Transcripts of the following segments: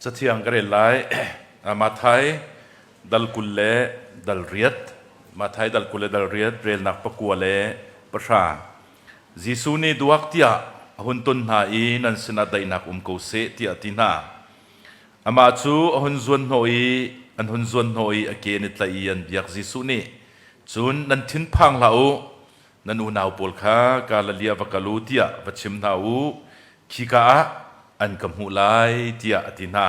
Cathiang ka rel lai. Matthai dal 20 le dal riat. Matthai dal 20 le dal riat relnak pakua le pahra. Jesuh nih duak tiah a hun ton hna i nan sinah daihnak um ko seh tiah a ti hna. Amah cu a hun zuanhnawh i an hun zuanhnawh i a ke an i tlaih i an biak. Jesuh nih cun nan thinphang hlah u, nan unau pawl kha Galilee ah va kal u tiah va chim hna u, khika ah an ka hmuh lai tiah a ti hna.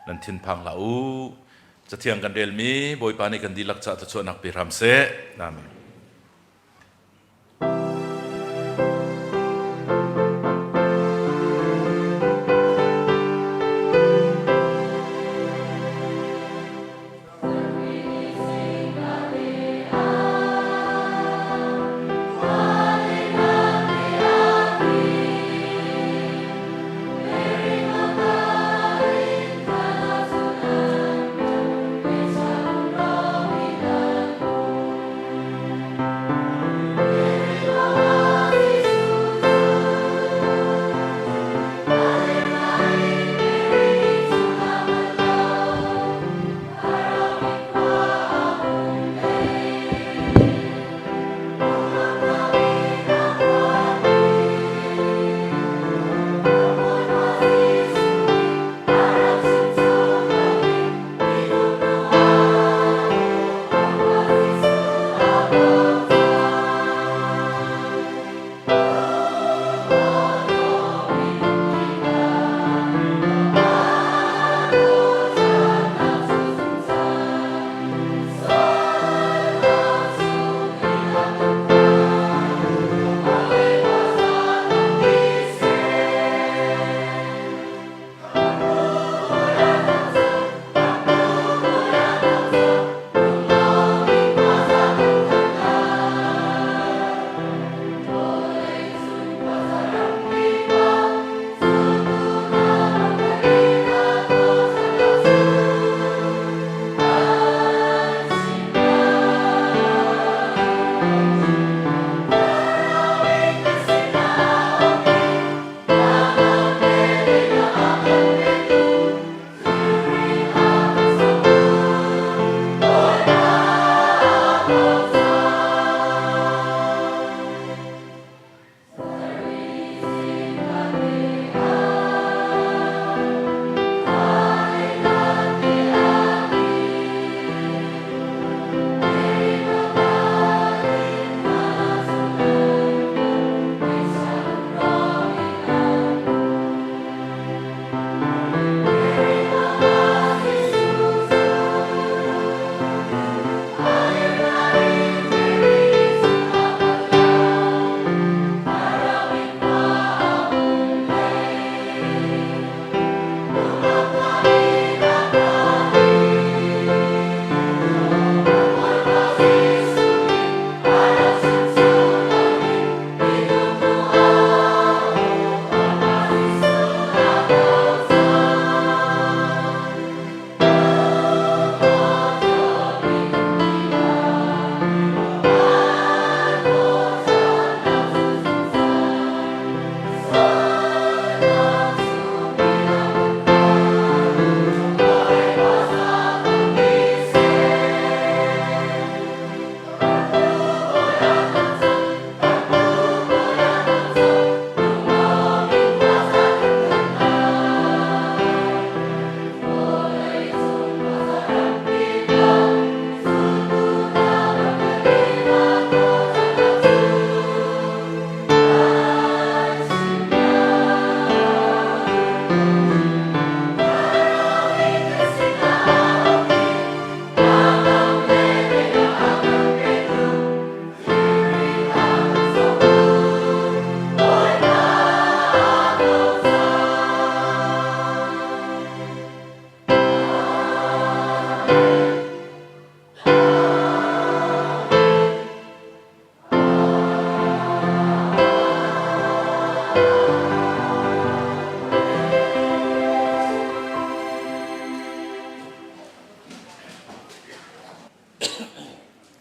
Nan thinphang hlah u. Cathiang kan relmi Bawipa nih kan dihlak caah thluachuahnak pe hram seh. Amen.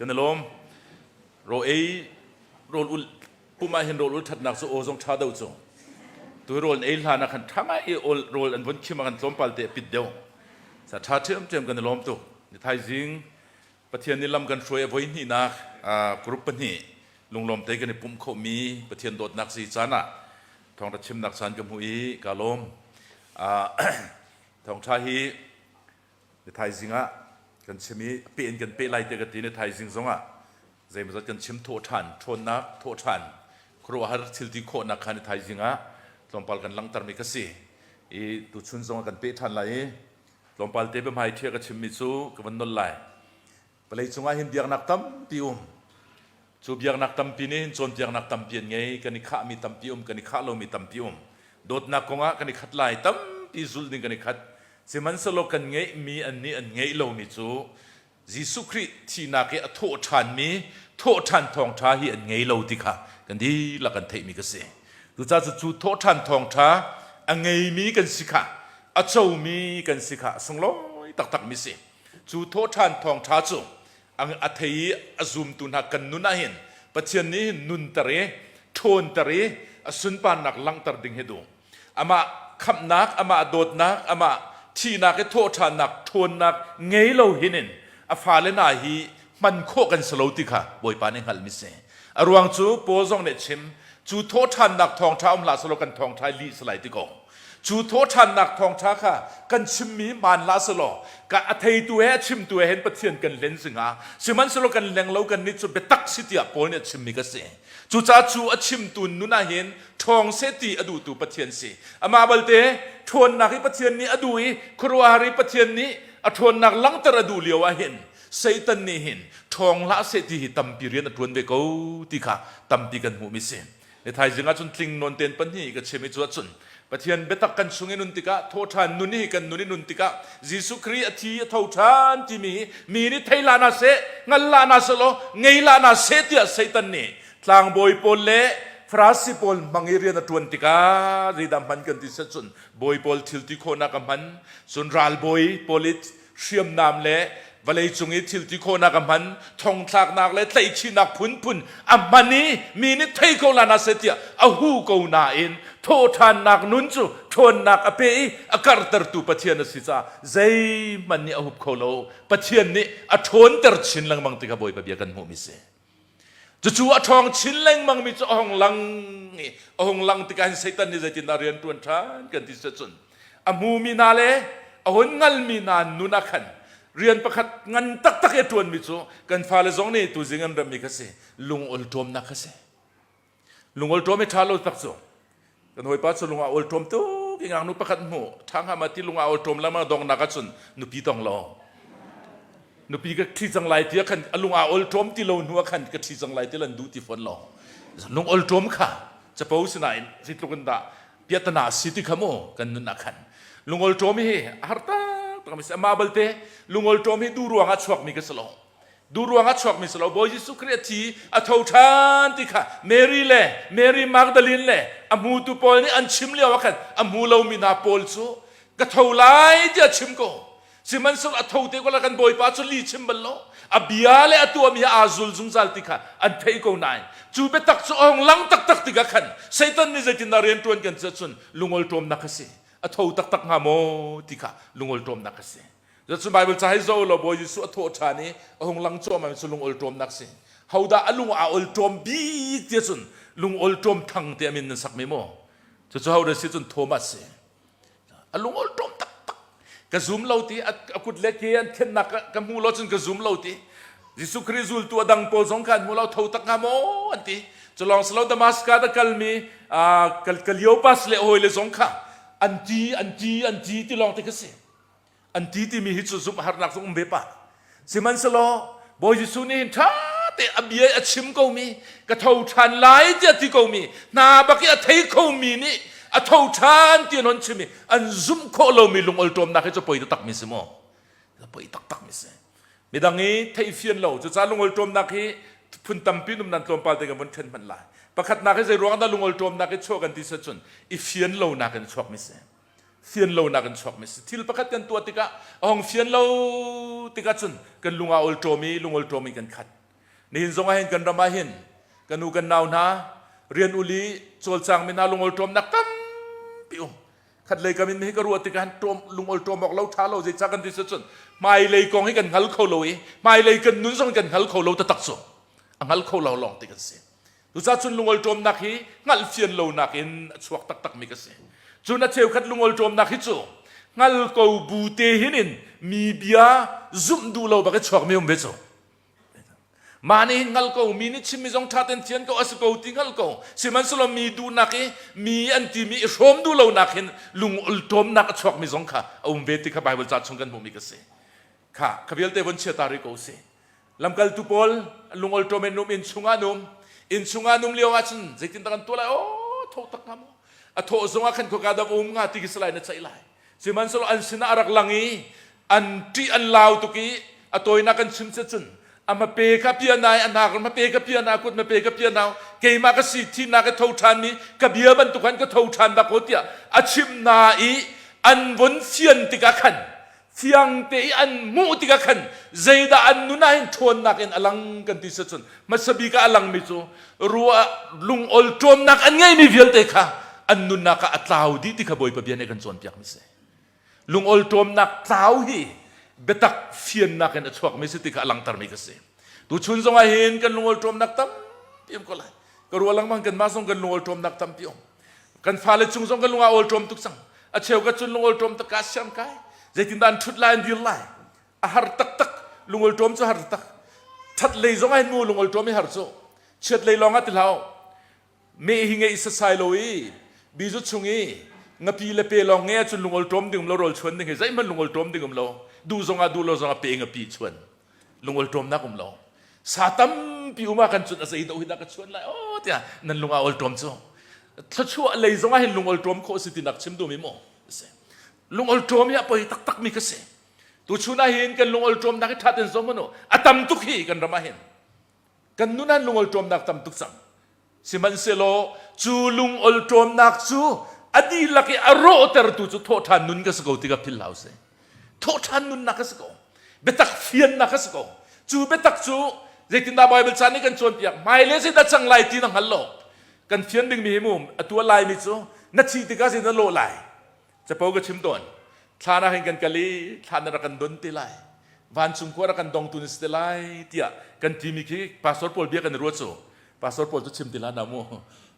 Kan i lawm. Raw ei rawl ul pum ah hin rawl ul ṭhatnak cu aw zong ṭha deuh cu. Tu rawl ei hlan ah khan ṭha ngai i rawl an von khim ah khan tlawmpal te a pit deuh. Sa ṭha ṭhiamṭhiam kan i lawm tuk. Ni thaizing Pathian nih lam kan hruai a voi hnihnak group pahnih lunglawm te kan i pumh khawhmi Pathian dawtnak si caan ah thawngṭha chimnak caan ka hmu i kaa lawm. Thawngṭha hi ni thaizing ah kan chim i peh in kan peh lai te ka ti ni thaizing zong ah zeimawzat kan chim thawh ṭhan ṭhawnnak thawh ṭhan khuaruahhar thil ti khawhnak kha ni thaizing ah tlawmpal kan langhtermi ka si i tuchun zong ah kan peh ṭhan lai i tlawmpal te biahmai ṭhia ka chimmi cu ka van nol lai. Vawlei cungah hin biaknak tampi um. Cu biaknak tampi nih hin cawnpiaknak tampi an ngei. Kan i khahmi tampi um, kan i khah lomi tampi um. Dawtnak kongah kan i khat lai, tampi zulh ding kan i khat. Sihmanhsehlaw kan ngeihmi an nih an ngeih lomi cu Jesuh Khrih thihnak i a thawh ṭhanmi thawhṭhan thawngṭha hi an ngei lo ti kha kan dihlak kan theihmi ka si. Cucaah cu thawhṭhan thawngṭha a ngeimi kan si kha a comi kan si kha a sunglawi taktakmi si. Cu thawhṭhan thawngṭha cu a thei i a zumtu hna kan nun ah hin Pathian nih hin nunter i ṭhawnter i a sunparnak langhter ding hi duh. Amah khamhnak, amah dawtnak, amah thihnak i thawhṭhannak ṭhawnnak ngei lo hin in a fale hna hi hman khawh kan si lo ti kha Bawipa nih hngalhmi si. A ruang cu Paul zong nih chim, cu thawhṭhannak thawngṭha um hlah selaw kan thawngṭha lih si lai ti ko. Cu thawhṭhannak thawngṭha kha kan chimmi hmaan hlah selaw ka a theitu he a chimtu he hin Pathian kan hlen si hnga. Sihmanhsehlaw kan leng lo kan nih cu biatak si tiah Paul nih a chimmi ka si. Cucaah cu a chimtu nun ah hin ṭhawng seh ti a duhtu Pathian si. Amah balte ṭhawnnak hi Pathian nih a duh i khuaruahhar i Pathian nih a ṭhawnnak langhter a duh lio ah hin Satan nih hin ṭhawng hlah seh ti hi tampi rian a ṭuan ve ko ti kha tampi kan hmuhmi si. Ni thaizing ah cun tling nawn ten pahnih ka chim i cu ahcun Pathian biatak kan chung i nun tikah thawhṭhan nun hi kan nun i nun tikah Jesuh Khrih a thi a tho ṭhan timi hi mi nih thei hlah na seh hngal hlah na seh law ngei hlah na seh tiah Satan nih tlangbawi pawl le Farasi pawl hmang i rian a ṭuan tikah zeidah hman kan ti seh cun bawi pawl thil ti khawhnak a hman cun ralbawi pawl i hriamnam le vawlei cung i thil ti khawhnak a hman thongthlaknak le tlaihchihnak phunphun a hman i mi nih thei ko la na seh tiah a hu ko nain thawhṭhannak nun cu ṭhawnnak a pe i a karhtertu Pathian a si caah zeihmanh nih a hup kho lo Pathian nih a ṭhawnter chin lengmang ti kha Bawipa bia kan hmuhmi si. Cucu a ṭhawng chin lengmangmi cu a hung lang i a hung lang tikah hin Satan nih zeitindah rian ṭuan ṭhan kan ti cun a hmumi hna le a hun hngalmi hna nun ah khan rian pakhat ngan taktak i a ṭuanmi cu kan fale zong nih tuzing an remmi kha si lungawlṭawmnak kha si. Lungawlṭawm i ṭha lo tak cu kan hawipa cu lung a awlṭawm tuk i ngaknu pakhat hmu ṭha hnga ma ti lung a awlṭawm lengmang donghnak ahcun nupi tong lo nupi ka ṭhi cang lai ti ah khan a lung aa awlṭawm ti lo hnu ah khan ka ṭhi cang lai ti lan duh ti fawn lo lung awlṭawm kha capo sinain zeitluk in dah piahtana si ti kha mu kan nun ah khan lungawlṭawm hi a har tak tak amah balte lungawlṭawm hi duh ruangah chuakmi ka si lo Duh ruangah chuakmi si lo Bawi Jesuh Khrih a thi a tho ṭhan ti kha Mary le Mary Magdalene le a hmutu pawl nih an chim lio ah khan a hmu lomi hna pawl cu ka tho lai tiah chim ko sihmanhsehlaw a tho te ko la kan Bawipa cu li chim bal lo a bia le a tuahmi aa zul zungzal ti kha an theih ko nain cu biatak cu a hung lang taktak tikah khan Satan nih zeitindah rian ṭuan kan si ahcun lungawlṭawmnak a si a tho taktak hnga maw ti kha lungawlṭawmnak a si Cun Bible ca hi zoh law Bawi Jesuh a thawh ṭhan i a hung lang cuahmah mi cu lungawlṭawmnak si. Hodah a lung aa awlṭawm bik tiah cun lungawlṭawm thang tiah min nan sak mi maw? Cucu hodah si cun Thomas si. A lungawlṭawm taktak. Ka zum lo ti a kut le ke an khennak ka hmu lo cun ka zum lo ti. Jesuh Khrih zultu a dang pawl zong kha an hmu lo tho tak hnga maw an ti. Cu lawng si lo Damascus a kalmi Cleopas le hawi le zong kha an ti an ti an ti ti lawng te kha si. An ti timi hi cu zumh harnak zong um ve pah. Sihmanhsehlaw Bawi Jesuh nih hin ṭha te a bia a chim komi ka tho ṭhan lai tiah ti komi hna bak i a thei khomi nih a tho ṭhan ti an hon chim i an zumh khawh lomi lungawlṭawmnak hi cu poi taktakmi si maw? Poi taktakmi si. Midang i theihfian lo cucaah lungawlṭawmnak hi phun tampi um nan tlawmpal te kan vun ṭhen hmanh lai. Pakhatnak hi zei ruang dah lungawlṭawmnak hi chuah kan ti si cun i fian lonak in chuakmi si. Fian lonak in chuakmi si. Thil pakhat kan tuah tikah a hong fian lo tikah cun kan lung aa awlṭawm i lungawlṭawm in kan khat. Nihin zong ah hin kan ram ah hin kan u kan nau hna rian uli cawlcangmi hna lungawlṭawmnak tampi. Tampi um. Khat lei kam in hi ka ruah tikah ṭawm lungol ṭawm awk lo ṭha lo zeicah kan ti cun hmailei kong hi kan hngal kho lo i hmailei kan nun zong kan hngal kho lo taktak cu a hngal kho lo lawng ti kan si. Cucaah cun lungol ṭawmnak hi hngalh fian lonak in a chuak taktak mi ka si. Cun a cheukhat lungol ṭawmnak hi cu hngal ko bu te hin in mi bia zumh duh lo bak i chuak mi um ve cu. Mah nih hin hngal ko, mi nih chimmi zong ṭha tein thian ko, a si ko ti hngal ko. Sihmanhsehlaw mi duhnak i mi an timi i hrawm duh lonak hin lungulṭawmnak a chuakmi zong kha a um ve ti kha Baibal ca chung kan hmuhmi ka si. Kha, kha vialte von chia ta rih ko usih. Lamkaltu pawl lungolṭawm in um inn chungah an um. Inn chungah an um lio ahcun zeitindah kan tuah lai? Aw, tho tak hnga maw? A thawh zongah khan khoka dah um hnga ti khi salai na ceih lai. Sihmanhsehlaw an sinah a rak lang i an ṭih an lau tuk i a tawinak kan chim cun a hmape kha pianai a hnak hmape ka piana kut hmape ka pianau keimah ka si thihnak i tho ṭhan mi ka bia bantuk han ka tho ṭhan bak ko tiah a chim na i an vun fian tikah khan fiang te i an hmuh tikah khan zeidah an nun ah hin ṭhawnnak in a lang kan ti si cun hmasa bik ah a langmi cu ruah lungol ṭawmnak an ngeimi vialte kha an nunnak ah a tlau dih ti kha Bawipa bia nih kan cawnpiak mi si. Lungol ṭawmnak tlau hi biatak fiannak in a chuakmi si ti kha a langhtermi ka si. Tuchun zong ah hin kan lungol ṭawmnak tampi um ko lai. Ka ruah lengmang kanmah zong kan lungol ṭawmnak tampi um. Kan fale cung zong kan lung ah awl ṭawm tuk cang. A cheu ka cun lungol ṭawm tak ka siam kai. Zeitindah an ṭhut lai an dir lai. A har taktak. Lungol ṭawm cu har taktak. Ṭhat lei zong ah hin mu lungol ṭawm i har cu. Chiat lei lawng ah ti hlah. Meh hi ngeih sasai lo i bizu chung i ngapi le pe lawng nge ahcun lungol ṭawm ding um lo rawl chuan ding hi zeihmanh lungol ṭawm ding um lo duh zongah duh lo zongah pe ngapi chuan lungol ṭawmnak um lo sa tampi um ah kan cun a zei do hi dah ka chuan lai o tiah nan lung ah ol ṭawm cu thluachuah lei zongah hin lungol ṭawm khawh si tinak chim duhmi maw si lungol ṭawm hi a poi taktak mi ka si tuchun ah hin kan lungol ṭawmnak hi ṭha ten zong manu a tam tuk hi kan ram ah hin kan nun ah lungol ṭawmnak tam tuk cang Sihmanhsehlaw cu lungol ṭawmnak cu a dihlak i a rawhtertu cu thawhṭhan nun ka si ko ti ka philh hlah usih. Thawhṭhan nunnak ka si ko. Biatak fiannak ka si ko. Cu biatak cu zeitindah Baibal ca nih kan cawnpiak hmailei zeidah cang lai ti na hngal lo. Kan fian dingmi hi mu atu a laimi cu na thih tikah zeidah na lawh lai. Capo ka chim tawn. Thlan ah hin kan kal i thlan na rak kan don te lai. Vancung khua rak kan dongtu na si te lai tiah kan timi khi pastor pawl bia kan i ruat cu. Pastor pawl cu chim ti hlah na mu.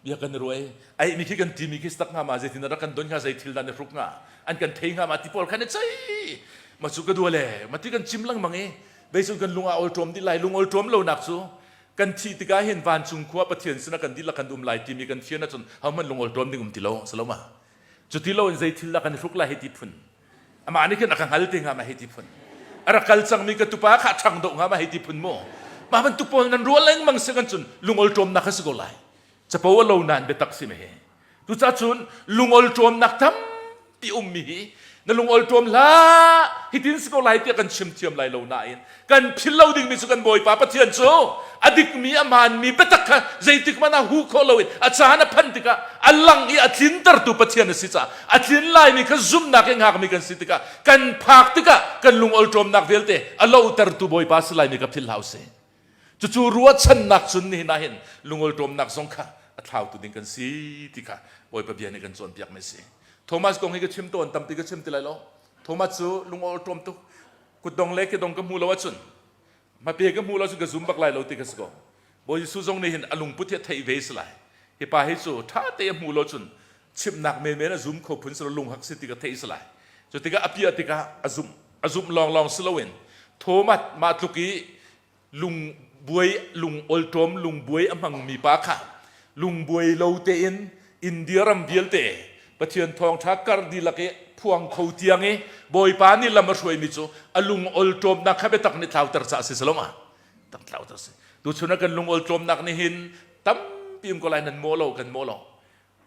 Bia kan i ruai. Ai mi khi kan timi khi tak hnga ma zeitin rak kan don hnga zei thil dah na hruk hnga an kan thei hnga ma ti pawl khan i cei ma cu ka dua le ma ti kan chim lengmang i veicun kan lung a ol ṭawm dih lai lung ol ṭawm lo nak cu kan thih tikah hin vancung khua Pathian sinah kan dihlak kan um lai timi kan fian ahcun hohmanh lung ol ṭawm ding um ti lo saloma Cuti loin zei thil dah kan i hruk lai hei ti phun. Amah nih khin a ka hngal te hnga ma hei ti phun. A rak kal cangmi ka tupa kha ṭhang doh hnga ma hei ti phun mu. Mah bantuk pawl nan ruah lengmang si kan cun lungol ṭawmnak kha si ko lai. Capo a lo nain biatak si me he. Cucaah cun lungol ṭawmnak tampi ummi hi na lungol ṭawm hlah hitin si ko lai tiah kan chim thiam lai lo nain kan philh lo dingmi cu kan Bawipa Pathian cu a dikmi a hmaanmi biatak kha zeitik hmanh ah hu khawh loin a caan a phanh tikah a lang i a tlintertu Pathian a si caah a tlin laimi kha zumhnak i hngakmi kan si tikah kan phak tikah kan lung olṭawmnak vialte a lohtertu Bawipa si laimi kha philh hlah usih. Cucu ruahchannak cun nihin ah hin lungolṭawmnak zong kha a thlautu ding kan si ti kha Bawipa bia nih kan cawnpiakmi a si. Thomas kong hi ka chim tawn tampi ka chim ti lai lo. Thomas cu lungolṭawm tuk kutdong le kedong ka hmu lo ahcun hmape ka hmu lo ahcun ka zum bak lai lo ti ka si ko Bawi Jesuh zong nih hin a lungput hi a theih ve si lai hi pa hi cu ṭha te a hmu lo cun chimnak menmen a zum kho phun si lo lunghak si ti ka theih si lai cu tikah a piah tikah a zumh a zumh lawnglawng si loin Thomas mah tluk i lung buai lung olṭawm lung buai a hmangmi pa kha lung buai lo tein India ram vialte Pathian thawngṭha kar dihlak i phuang kho tiang i Bawipa nih lam a hruaimi cu a lung olṭawmnak kha biatak nih tlauter caah si saloma tak tlauter si tuchun ah kan lung olṭawmnak nih hin tampi um ko lai nan maw lo kan maw lo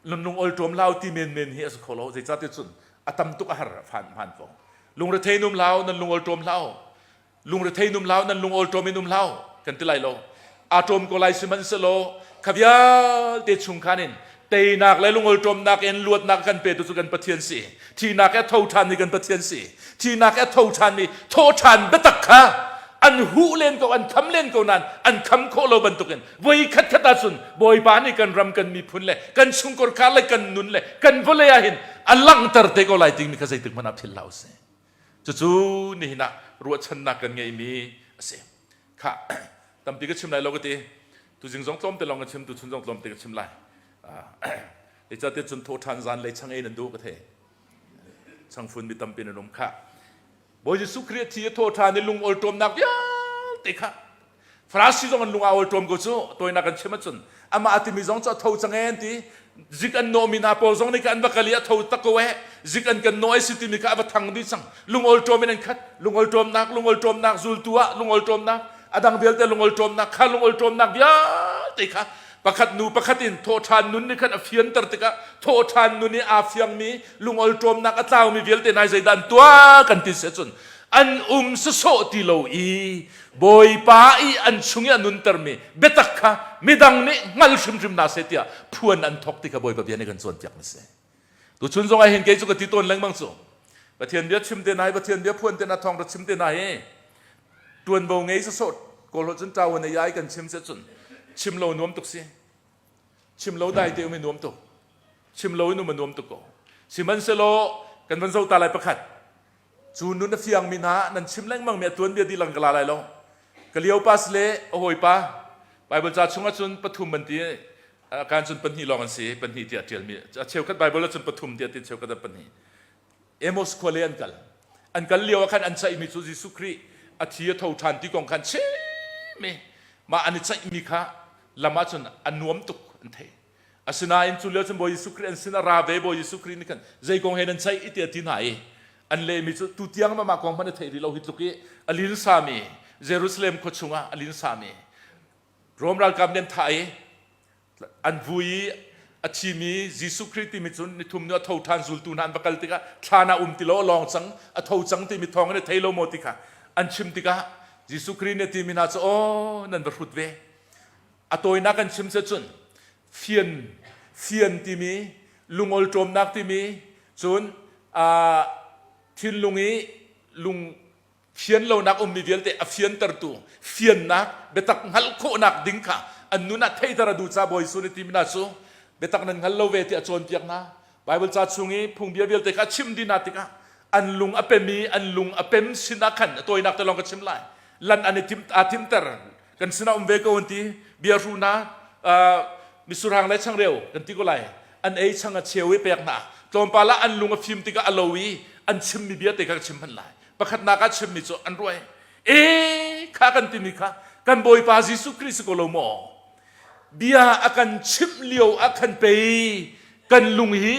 lung olṭawm lau ti menmen hi a si kho lo zeicahtiah cun a tam tuk a har fan hman ko lungrethei num lau nan lung olṭawm hlau Lungrethei num hlah nan lung awlṭawm in um hlah kan ti lai lo. Aa ṭawm ko lai sihmanhsehlaw kha vialte chung khan in teinak le lungawlṭawmnak in luatnak kan petu cu kan Pathian si. Thihnak he tho ṭhanmi kan Pathian si. Thihnak he tho ṭhanmi thawhṭhan biatak kha An huh len ko, an kham len ko nain an kham khawh lo bantukin voi khat khat ahcun Bawipa nih kan ram kan miphun le kan chungkhar kha le kan nun le kan vawlei ah hin a langhter te ko lai timi kha zeitik hmanh ah philh hlah usih. Cucu nihin ah ruahchannak kan ngeihmi a si. Khah, tampi ka chim lai lo ka ti. Tuzing zong tlawmte lawng ka chim, tuchun zong tlawmte ka chim lai. Zeicahtiah cun thawhṭhan zan lei chang ei nan duh ka thei. Changfun mi tampi nan um khah. Bawi Jesuh Khrih a thi a thawhṭhan i lung awlṭawmnak vialte kha Farasi zong an lung aa awlṭawm ko cu tawinak kan chim ahcun amah a timi zong cu a tho cang ee an ti zik an nawhmi hna pawl zong nih kha an va kal i a tho tak ko ee zik an kan nawh ai si timi kha a va thang dih cang lung awlṭawm in an khat lung awlṭawmnak lung awlṭawmnak zultu ah lung awlṭawmnak a dang vialte lung awlṭawmnak kha lung awlṭawmnak vialte kha pakhat nu pakhat in thawhṭhan nun nih khan a fianter tikah thawhṭhan nun i aa fiangmi lungawlṭawmnak a tlaumi vialte nai zeidah an tuah kan ti si cun an um sawsawh ti lo i Bawipa i an chung i a nuntermi biatak kha midang nih hngal hrimhrim hna seh tiah phuan an thawk ti kha Bawipa bia nih kan cawnpiak mi si. Tuchun zong ah hin kei cu ka ti tawn lengmang cu Pathian bia chim te na hi Pathian bia phuan te na thawng ra chim te na hi tuanvo ngei sawsawh kawl cun ṭawan ei ai kan chim se cun chim lo nuam tuk si chim lo dai te um i nuam tuk chim lo in um a nuam tuk ko sihmanhsehlaw kan van zoh ta lai pakhat cu nun a fiangmi hna nan chim lengmang mi a tuanbia dihlak ka la lai lo Cleopas le a hawipa Bible ca chungah cun pathum an ti kan cun pahnih lawng an si pahnih tiah ṭialmi a cheukhat Bible ah cun pathum tiah ti cheukhat ah pahnih Amos khua le an kal. An kal lio ah khan an ceihmi cu Jesuh Khrih a thi a tho ṭhan ti kong khan chim i mah an i ceihmi kha lam ah cun a nuam tuk an thei. Asinain cu lio cun Bawi Jesuh Khrih an sin a ra ve Bawi Jesuh Khrih nih khan zei kong he nan ceih i tiah a ti hna i an lehmi cu tu tiang mah kong hmanh a theih rih lo hi tluk i a linsami Jerusalem khua chungah a linsami Rom ralkap nih an thah i an vui i a thimi Jesuh Khrih timi cu nithum nu a tho ṭhan zultu hna an va kal tikah thlan ah um ti lo a lawng cang a tho cang timi thawng in a thei lo maw ti kha an chim tikah Jesuh Khrih nih a timi hna cu aw nan va hrut ve a tawinak kan chim se cun fian fian timi lungol ṭawmnak timi cun thinlung i lung Fian lonak ummi vialte a fiantertu fiannak biatak hngalh khawhnak ding kha an nun ah theiter a duh ca Bawi Jesuh nih timi hna cu biatak nan hngal lo ve tiah a cawnpiak hna. Bible ca chung i phungbia vialte kha a chimh dih hna tikah an lung a pem i an lung a pem sinah khan a tawinak te lawng ka chim lai. Lan an i tim aa timter kan sinah um ve ko an ti bia hru hna misurhang le changreu kan ti ko lai an ei chang a cheu i pek hna tlawmpal ah an lung a fim tikah a lo i an chimmi bia te kha ka chim hman lai pakhatnak ah chimmi cu an ruai e kha kan timi kha kan bawipa Jesuh Khrih si ko lo maw bia a kan chimh lio ah khan pei kan lung hi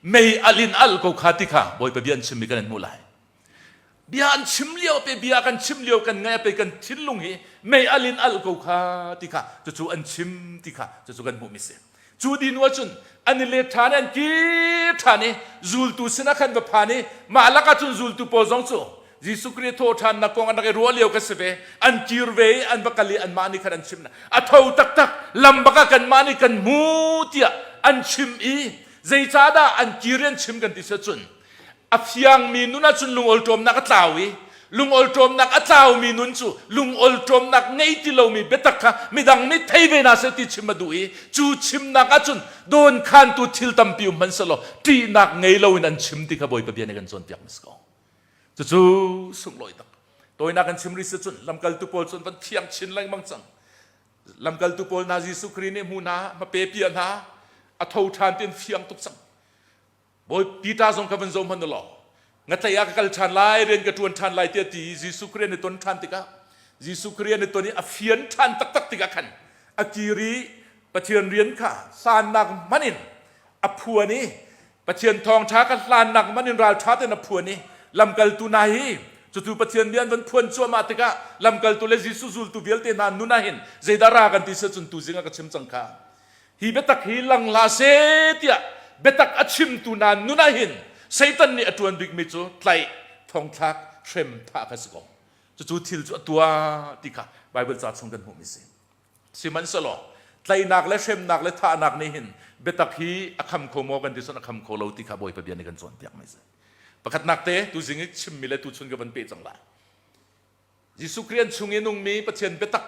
mei al in al ko kha ti kha bawipa bia an chimmi kan in hmuh lai bia an chim lio pe bia kan chim lio kan ngai pe kan thinlung hi mei al in al ko kha ti kha cucu an chim ti kha cucu kan hmuhmi si Cu dih hnu ahcun an i let ṭhan i an kir ṭhan i zultu sinah khan va phan i mah lakah cun zultu pawl zong cu Jesuh Khrih thawh ṭhannak kong an rak i ruah lio ka si ve. An kir ve i an va kal i anmah nih khan an chimh. A tho taktak lam bak ah kanmah nih kan hmu tiah an chim i zeicahdah an kir i an chim kan ti si ahcun a fiangmi nun ahcun lungawlṭawmnak a tlau i lungawlṭawmnak a tlaumi nun cu lungawlṭawmnak ngei ti lomi biatak kha midang nih thei ve hna seh ti chim a duh i cu chimnak ahcun dawnkhantu thil tampi um hmanh sehlaw ṭihnak ngei loin an chim ti kha Bawipa bia nih kan cawnpiak mi si ko. Cucu sunglawi tak. Tawinak kan chim rih si cun lamkaltu pawl cun van thiang chin lengmang cang. Lamkaltu pawl hna Jesuh Khrih nih hmu hna, hmape pia hna, a tho ṭhan tin fiang tuk cang. Bawi Peter zong kha van zoh hmanh u law ngatlaih ah ka kal ṭhan lai rian ka ṭuan ṭhan lai tiah ti i Jesuh Khrih an i ton ṭhan tikah Jesuh Khrih an i ton i a fian ṭhan taktak tikah khan a kir i Pathian rian kha hlannak hmanh in a phuan i Pathian thawngṭha kha hlannak hmanh in ralṭha tein a phuan i lamkaltu hna hi cutu Pathian bia an van phuan cuahmah tikah lamkaltu le Jesuh zultu vialte hna nun ah hin zeidah ra kan ti si cun tuzing ah ka chim cang kha Hi biatak hi lang hlah seh tiah biatak a chimtu hna nun ah hin Satan nih a ṭuan bikmi cu tlaih, thongthlak, hrem, thah kha si ko. Cucu thil cu a tuah ti kha Baibal ca chung kan hmuhmi si. Sihmanhsehlaw tlaihnak le hremnak le thahnak nih hin biatak hi a kham kho maw kan ti cun a kham kho lo ti kha Bawipa bia nih kan cawnpiakmi si. Pakhatnak te tuzing i chimmi le tuchun ka van peh cang lai. Jesuh Khrih an chung i nungmi Pathian biatak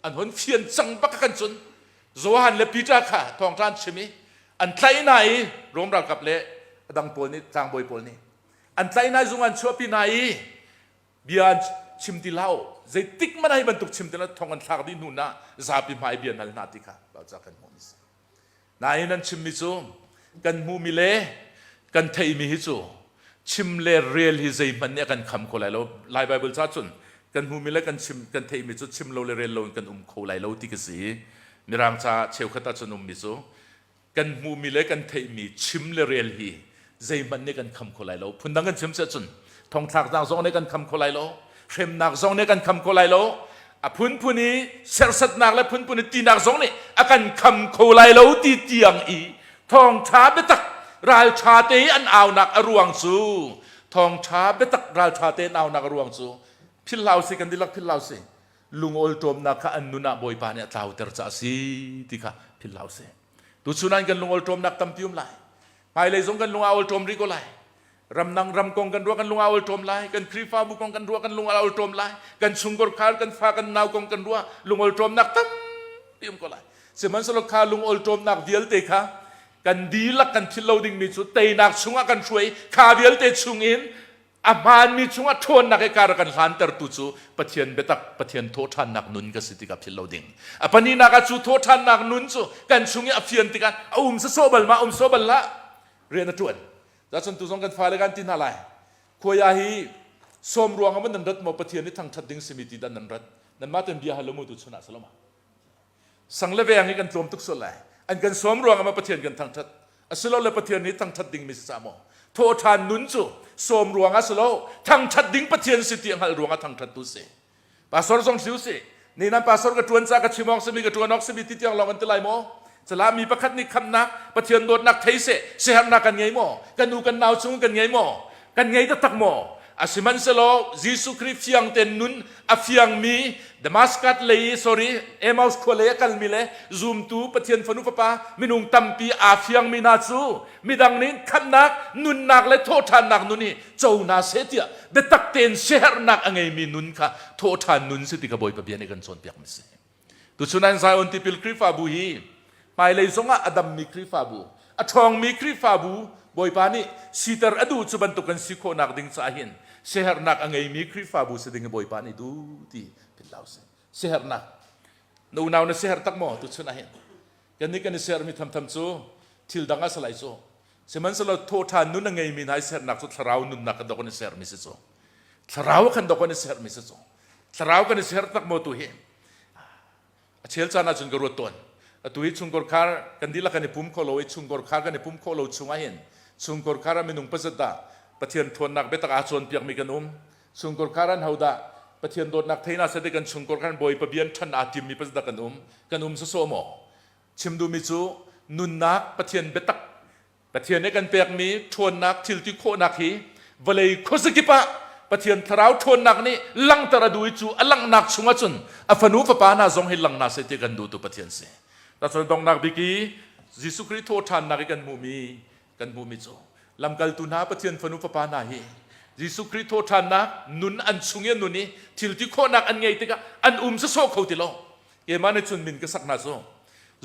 an hun fian cang bak kan cun Johan le Peter kha thawngṭha an chim i an tlaih hna i Rom ralkap le a dang pawl nih tlangbawi pawl nih an tlaih hna i zung an chuahpi hna i bia an chim ti hlah u zeitik hmanh ah hi bantuk chim ti lo thong an thlak dih hnu na zapi hmai bia an hal hna ti kha ca kan hmuh mi si. Nain an chimmi cu kan hmuhmi le kan theihmi hi cu chim le rel hi zeihmanh nih a kan kham kho lai lo. Lai Baibal ca cun kan hmuhmi le kan chim kan theihmi cu chim lo le rel lo in kan um kho lai lo ti ka si. Mirang ca cheukhat ahcun ummi cu kan hmuhmi le kan theihmi chim le rel hi zeihmanh nih kan kham kho lai lo. Phundang kan chim si ahcun thongthlaknak zong nih kan kham kho lai lo. Hremnak zong nih kan kham kho lai lo. A phunphun i serhsatnak le phunphun i tinak zong nih a kan kham kho lai lo ti tiang i thawngṭha biatak ralṭha te i an aunak a ruang cu thawngṭha biatak ralṭha te an aunak a ruang cu philh hlah usih kan dihlak philh hlah usih lungawl ṭawmnak kha an nun ah Bawipa nih a tlauter caah a si ti kha philh hlah usih. Tuchun ah kan lungawl ṭawmnak tampi um lai. Hmailei zong kan lung aa ol ṭawm rih ko lai. Ramdang ram kong kan ruah kan lung aa ol ṭawm lai. Kan Khrihfabu kong kan ruah kan lung aa ol ṭawm lai. Kan chungkhar khar kan fa kan nau kong kan ruah lungol ṭawmnak tampi um ko lai. Sihmanhsehlaw kha lungol ṭawmnak vialte kha kan dihlak kan philh lo dingmi cu teinak chungah kan hruai kha vialte chungin a hmaanmi chungah ṭhawnnak i kar a kan hlantertu cu Pathian biatak Pathian thawhṭhannak nun ka si tikah philh lo ding. A pahnihnak ah cu thawhṭhannak nun cu kan chung i a fian tikah a um sawsawh bal ma um sawh bal hlah rian a ṭuan. Cun tu zong kan fale kan ti hna lai. Khuai hi sawm ruang ah nan rat maw Pathian i thangṭhat ding simi ti dah nan rat. Nanmah ten bia hal lo mu tu chun ah saloma. Sang le veng hi kan tlawm tuk sual lai. An kan sawm ruang ah Pathian kan thangṭhat. Asilole Pathian nih thangṭhat dingmi si ca maw? Thawhṭhan nun cu sawm ruang ah si lo, thangṭhat ding Pathian si ti a hngalh ruang ah thangṭhat tu si. Pastor zong si usih. Ni nan pastor ka ṭuan ca ka chim awk simi ka ṭuan awk simi ti tiang lawng an ti lai maw? Cala mi pakhat nih khamnak Pathian dawtnak thei seh siaherhnak kan ngei maw? Kan u kan nau chung kan ngei maw? Kan ngei taktak maw? Asihmanhsehlaw Jesuh Khrih fiang tein nun a fiangmi Damascus lei sorry Emmaus khua lei a kalmi le zumtu Pathian fanu fapa minung tampi aa fiangmi hna cu midang nih khamhnak nunnak le thawhṭhannak nun hi co hna seh tiah biatak tein siaherhnak a ngeimi nun kha thawhṭhan nun si ti kha Bawipa bia nih kan cawnpiakmi si. Tuchun an Zion tipil Khrihfabu hi hmailei zongah a dammi Khrihfabu, a ṭhawngmi Khrihfabu Bawipa nih siter a duh cu bantuk kan si khawhnak ding caah hin siaherhnak a ngeimi Khrihfabu si ding hi Bawipa nih duh ti philh hlah usih. Siaherhnak. Na unau na siaherh tak maw tuchun ah hin? Kannih kan i sermi thamtham cu thil dang ah si lai cu. Sihmanhsehlaw thawhṭhan nun a ngeimi hna i sernak cu thlarau nunnak kan dok an i sermi si cu. Thlarau kan dok an i sermi si cu. Thlarau kan i ser tak maw tu hi? A chel caan ahcun ka ruat tawn. Atu hi chungkhar khar kan dihlak kan i pum kho lo i chungkhar khar kan i pum khawh lo chung ahhin chungkhar khar ah minung pazat dah Pathian ṭhawnnak biatak aa cawnpiakmi kan um. Chungkhar khar an ho dah Pathian dawtnak thei hna seh kan chungkhar khan Bawipa bia ṭhan aa timmi pazat dah kan um. Kan um sawsawh maw? Chim duhmi cu nunnak Pathian biatak Pathian nih kan pekmi ṭhawnnak thilti khawhnak hi vawlei khuazakip ah Pathian thlarau ṭhawnnak nih langhter a duh i cu a langhnak chungah cun a fanu fapa hna zong hi lang hna seh ti kan duhtu Pathian si. Cun donghnak bik i Jesuh Khrih thawhṭhannak i kan hmuhmi kan hmuhmi cu lamkaltu hna Pathian fanu fapa hna hi Jesuh Khrih thawhṭhannak nun an chung i an nun i thilti khawhnak an ngei tikah an um sawsawh kho ti lo. Keimah nih cun min ka sak hna cu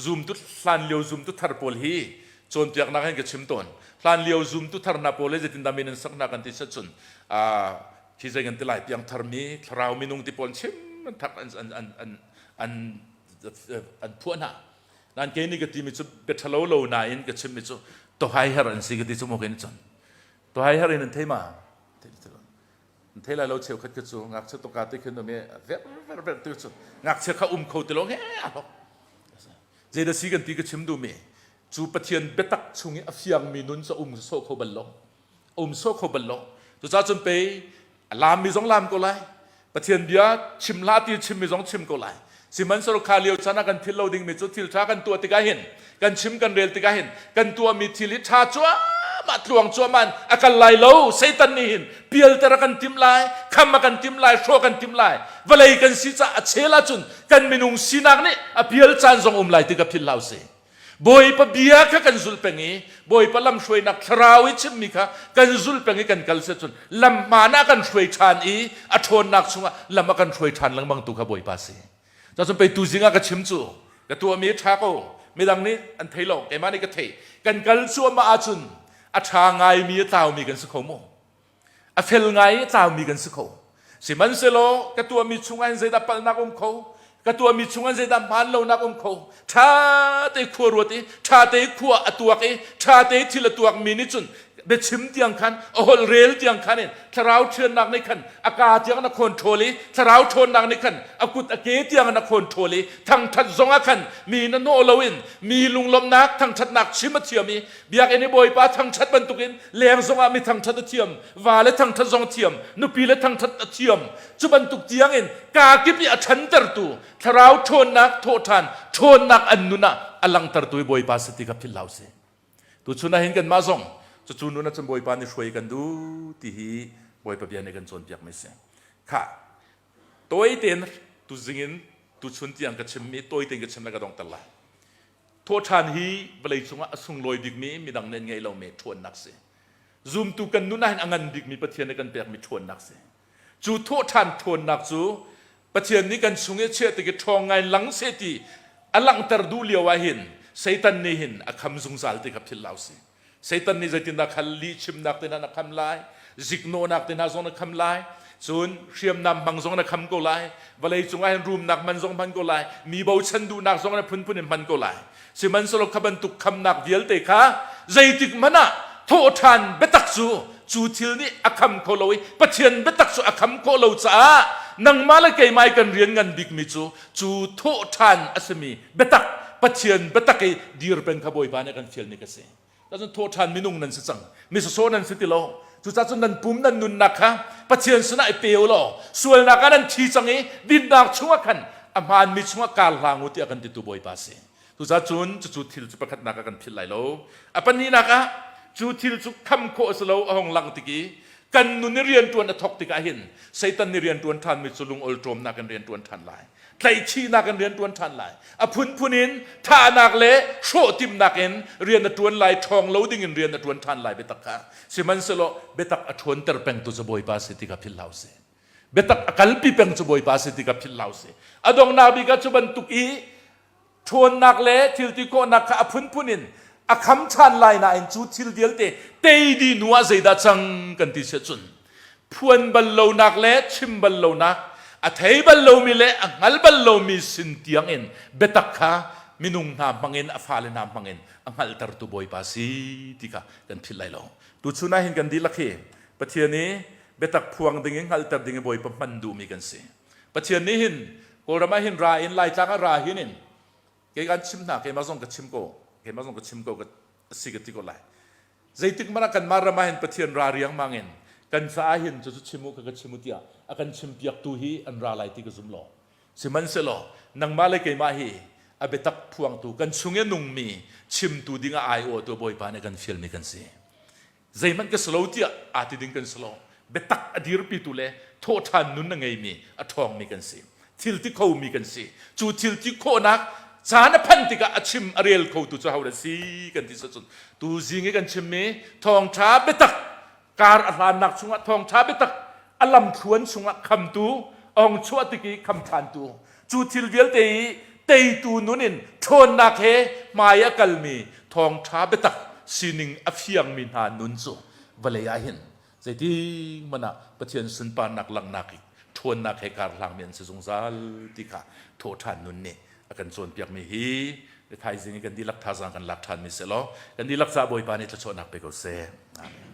zumtu hlan lio zumtu thar pawl hi cawnpiaknak hin ka chim tawn. Hlan lio zumtu thar hna pawl hi zeitindah min an sak hna kan ti set cun khi zei kan ti lai piangthar mi thlarau minung ti pawl chim an thak an an an an an an phuah hna. Nan kei nih ka timi cu bia ṭhalo lo nain ka chimmi cu tohai her an si ka ti cu maw kei nih cun tohai her in an thei ma? An thei lai lo cheukhat kha cu ngakchia tuka te khin um i ver ver ver tu cu ngakchia kha um kho ti lo he a hlok. Zeidah si kan ti ka chim duhmi cu Pathian biatak chung i a fiangmi nun cu um sawh kho bal lo. Um sawh kho bal lo. Cucaah cun pei a laammi zong laam ko lai. Pathian bia chim hlah ti chimmi zong chim ko lai. Sihmanhsehlaw kha lio chan ah kan philh lo dingmi cu thil ṭha kan tuah tikah hin kan chim kan rel tikah hin kan tuahmi thil hi ṭha cuahmah tluang cuahmah in a kal lai lo. Satan nih hin pialter a kan timh lai, kham a kan timh lai, hrawh kan timh lai. Vawlei kan si caah a chel ahcun kan minung sinak nih a pial caan zong um lai ti ka philh hlah usih. Bawipa bia kha kan zulh peng i Bawipa lamhruainak thlarau i chimmi kha kan zulh peng i kan kal si cun lam hmaan ah kan hruai ṭhan i a ṭhawnnak chungah lam a kan hruai ṭhan lengmang tu kha Bawipa si. Cun pei tuzing ah ka chim cu ka tuahmi a ṭha ko midang nih an thei lo keimah nih ka thei kan kal cuahmah ahcun a ṭha ngaimi a tlaumi kan si kho maw? A fel ngai i a tlaumi kan si kho. Sihmanhsehlaw ka tuahmi chungah hin zeidah palhnak um kho? Ka tuahmi chungah zeidah hmaan lonak um kho? Ṭha te khua ruat i ṭha te khua a tuak i ṭha te thil a tuakmi nih cun biachim tiang khan a holh rel tiang khan in thlarau ṭhiannak nih khan a kaa tiang in a khawn i thlarau ṭhawnnak nih khan a kut a ke tiang in a khawn ṭhawl i thangṭhat zong ah khan mi na hnawh loin mi lunglawmhnak thangṭhatnak chim a thiam i biakinn i Bawipa thangṭhat bantukin leng zongah mi thangṭhat a thiam va le thangṭhat zong thiam nupi le thangṭhat a thiam cu bantuk tiangin kaa kip i a ṭhantertu thlarau ṭhawnnak thawhṭhan ṭhawnnak an nun ah a langhtertu i Bawipa si ti kha philh hlah usih tuchun ah hin kanmah zong cucu nun ah cun Bawipa nih hruai kan duh ti hi Bawipa bia nih kan cawnpiak mi si kha tawi tein tuzing in tuchun tiang ka chimmi tawi tein ka chim lai ka dongter lai Thawhṭhan hi vawleicung ah a sunglawi bikmi midang nih an ngeih lomi ṭhawnnak si. Zumtu kan nun ahhin a ngan bikmi Pathian nih kan pekmi ṭhawnnak si. Cu thawhṭhan ṭhawnnak cu Pathian nih kan chung i a chiah tik i ṭhawng ngai lang seh ti a langhter duh lio ahhin Satan nih hin a kham zungzal ti kha philh hlah usih. Satan nih zeitindah khal lihchimnak te hna na kham lai, ziknawhnak te hna zong na kham lai, cun hriamnam hmang zong na kham ko lai, vawlei cungah hin rumnak man zong hman ko lai, mi bochan duhnak zong na phunphun in hman ko lai. Sihmanhsehlaw kha bantuk khamnak vialte kha zeitik hmanh ah thawhṭhan biatak cu cu thil nih a kham kho lo i Pathian biatak cu a kham khawh lo caah nangmah le keimah i kan rian ngan bikmi cu cu thawhṭhan a simi biatak Pathian biatak i dir peng kha Bawipa nih a kan fialmi ka si. Cun thawhṭhan minung nan si cang. Mi sawsawh nan si ti lo. Cucaah cun nan pum nan nunnak kha Pathian sinah i pe u law sualnak ah nan thi cang i dinnak chungah khan a hmaanmi chungah kar hlang u tiah kan titu Bawipa a si. Cucaah cun cucu thil cu pakhatnak ah kan philh lai lo. A pahnihnak ah cu thil cu kham khawh a si lo a hong lang tik i kan nun i rianṭuan a thawk tikah hin Satan nih rianṭuan ṭhanmi cu lungawlṭawmnak in rianṭuan ṭhan lai. Tlaihchihnak in rian ṭuan ṭhan lai. A phunphun in thahnak le hrawh timhnak in rian a ṭuan lai, ṭhawng lo ding in rian a ṭuan ṭhan lai biatak kha. Sihmanhsehlaw biatak a ṭhawnter pengtu cu Bawipa si ti kha philh hlah usih. Biatak a kalpi peng cu Bawipa si ti kha philh hlah usih. A donghnak bik ah cu bantuk i ṭhawnnak le thil ti khawhnak kha a phunphun in a kham ṭhan lai nain cu thil vialte tei dih hnu ah zeidah cang kan ti siah cun phuan bal lonak le chim bal lonak a thei bal lomi le a hngal bal lomi sin tiang in biatak kha minung hna hmangin a fale hna hmangin a hngalhtertu Bawipa si ti kha kan philh lai lo. Tuchun ah hin kan dihlak hi Pathian i biatak phuang ding in hngalhter ding i Bawipa hman duhmi kan si. Pathian nih hin Kawlram ah hin ra in Laitlang ah ra hin in kei kan chim hna keimah zong ka chim ko keimah zong ka chim ko ka si ka ti ko lai zeitik hmanh ah kanmah ram ah hin Pathian ra riangmang in kan caah hin cucu chim u ka ka chim u tiah a kan chimpiaktu hi an ra lai ti ka zum lo sihmanhsehlaw nangmah le keimah hi a biatak phuangtu kan chung i nungmi chimtu ding ah aiawhtu Bawipa nih kan fialmi kan si zeihmanh ka si lo tiah aa ti ding kan si lo biatak a dirpitu le thawhṭhan nun a ngeimi a ṭhawngmi kan si thil ti khomi kan si cu thil ti khawhnak caan a phanh tikah a chim a rel khotu cu hodah si kan ti cun tu zing i kan chimmi thawngṭha biatak kar a hlannak chungah thawngṭha biatak a lamthluan chungah khamtu ong chuah tik i kham ṭhantu cu thil vialte i teitu nun in ṭhawnnak he hmai a kalmi thawngṭha biatak sining a fiangmi hna nun cu vawlei ah hin zeitik hmanh ah Pathian sunparnak langhnak i ṭhawnnak he kar hlangmi an si zungzal ti kha thawhṭhan nun nih a kan cawnpiakmi hi thaizing i kan dihlak thazaang kan lak ṭhanmi si law kan dihlak caah Bawipa nih thluachuahnak pe ko seh. Amen.